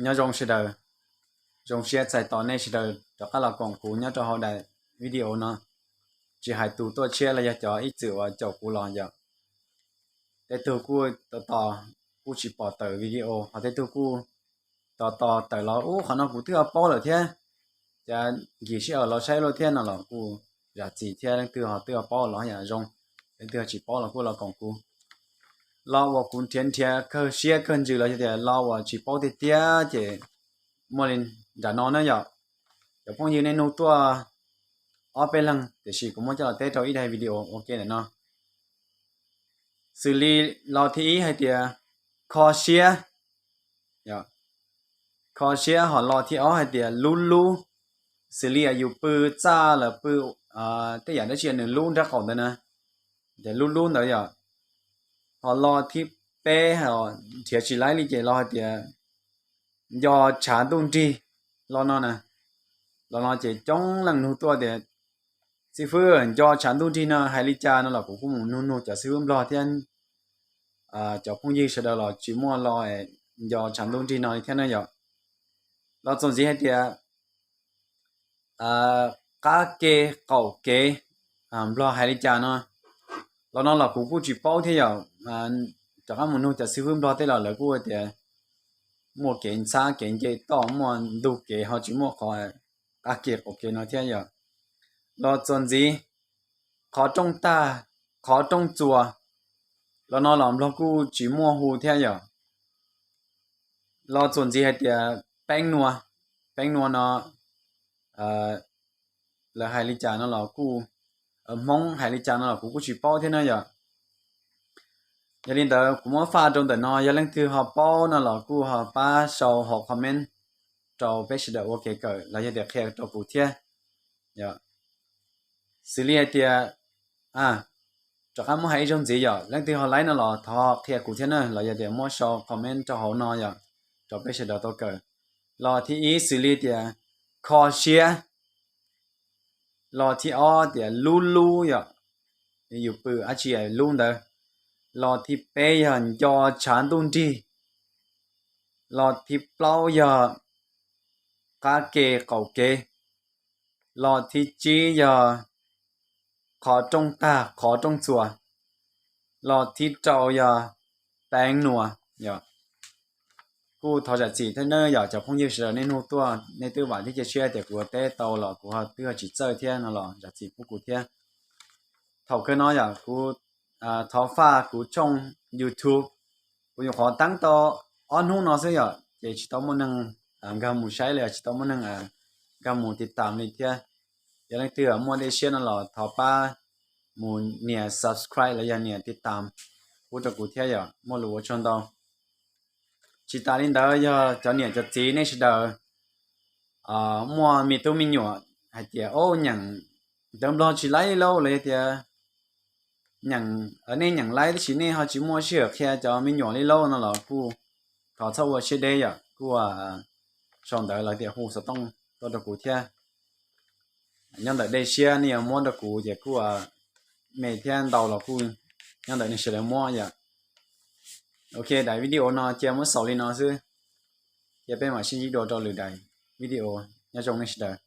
Nyob zoo sawv daws, zoo siab txais tos nej sawv daws rov qab los koom kuv nyob rau hauv daim video no. Tsis hais tus tuaj tshiab los yog cov ib txwm uas caum kuv los yom, tej tug kuj tos tos kuj tsis pom tawm video, ho tej tug kuj tos tos tawm los ub qhov no kuv twb ho paub lawm thiab, cas nkig sij hawm los saib luaj thiab no los kuj zam txim thiab. Leej twg ho twb ho paub los yam zoo, leej twg ho tsis paub los kuj los koom kuv. Lo uas kuv nrhiav nrhiav kawg siab kawg ntsws los yog tias lo uas tsis paub tiag tiag ces muaj li nram no na yom. Cov phooj ywg nej nug tuaj ob peb leeg tiam sis kuv muab coj los teb rau ib daim video ua ke ntawm no. Xws li lo thib ib hais tias kho siab, kho siab, ho lo thib ob hais tias lub lub. Xws li yus pw txaj los pw tej yam dab tsi nws lub nraub qaum ntawd na, ces lub lub ntawd yom. Ho lo thib peb nrhiav tsis laib li ces lo hais tias nco tshav ntuj nrig. Lo no na, lo no ces coob leej nug tuaj tias xib fwb, nco tshav ntuj nrig no hais li cas no los kuv kuj mus nug nug cov xib fwb nplog thiab cov phooj ywg sawv daws los tsis muaj lo nco tshav ntuj nrig no li thiab na yom. Lo txuas ntxiv hais tias qab ke qaum kev, nplog hais li cas no. Lo no los kuv kuj tsis paub thiab yom. Rov qab mus nug cov xib fwb nplog tej los lawv kuj tias muaj kev ntxhab kev nce toj, muaj ntug kev ho tsis muaj qhov qab ke qaum kev no thiab yom. Lo txuas ntxiv, qhov rooj tag, qhov rooj txuas. Lo no los nplog kuj tsis muaj hu thiab yom. Lo txuas ntxiv hais tias peeb nua, peeb nua no lawv hais li cas no los kuj, Hmoob hais li cas no los kuv kuj tsis paub thiab na yom. Yog li ntawd kuv muab faj rau ntawm no, yog leej twg ho paub no los kuj ho pab sau hauv comment rau peb sawv daws ua kev kawm los yog tias qhia rau kuv thiab. Xws li hais tias, rov qab muab hais ib zaug ntxiv yom, leej twg ho laib no los thov qhia kuv thiab na, los yog tias muab sau comment rau hauv no yom, rau peb sawv daws tau kawm. Lo thib ib xws li tias kho siab. Lo thib ob tias lub lub yom, yus pw dab tsi lub ntawd. Lo thib peb yog nco tshav ntuj nrig. Lo thib plaub yog qab ke qaum kev. Lo thib tsib yog qhov rooj tag qhov rooj txuas. Lo thib rau yog peeb nua. Kuj thov zam txim thiab na yom, cov phooj ywg sawv daws nej nug tuaj nej twb vam thiab cia siab tias kuv teb tau los kuv ho twb ho tsis txawj thiab no los zam txim pub kuv thiab. Thaum kawg no yom, kuv thov faj kuv tshooj YouTube, kuv nyuam qhuav teeb tau ob hnub no xwb yom, ces tsis tau muaj neeg nkag mus saib li, tsis tau muaj neeg nkag mus tiv tam li thiab. Yog leej twg muaj dej siab no los thov pab mus nias subscribe los yog nias tiv tam pub rau kuv thiab yom, muaj lus ua tsaug ntau. Tsis tas li ntawd, yog cov niam cov txiv nej sawv daws muaj me tub me nyuam hais tias, o, nyeem ntawv Nplog tsis laib li lauj, los yog tias nyeem, nej nyeem laib tab sis nej ho tsis muaj sij hawm qhia cov me nyuam li lauj no los kuj thov txhob ua siab deb yom, kuj sau ntawv los tias hu xov tooj tuaj rau kuv thiab. Nyob ntawm dej siab nej yuav muab rau kuv ces kuj me thiab ntau los kuj nyob ntawm nej sawv daws muab yom. Ok, daim video no cia muab xaus li no xwb, cia peb mam sib ntsib dua rau lwm daim video. Nyob zoo nej sawv daws.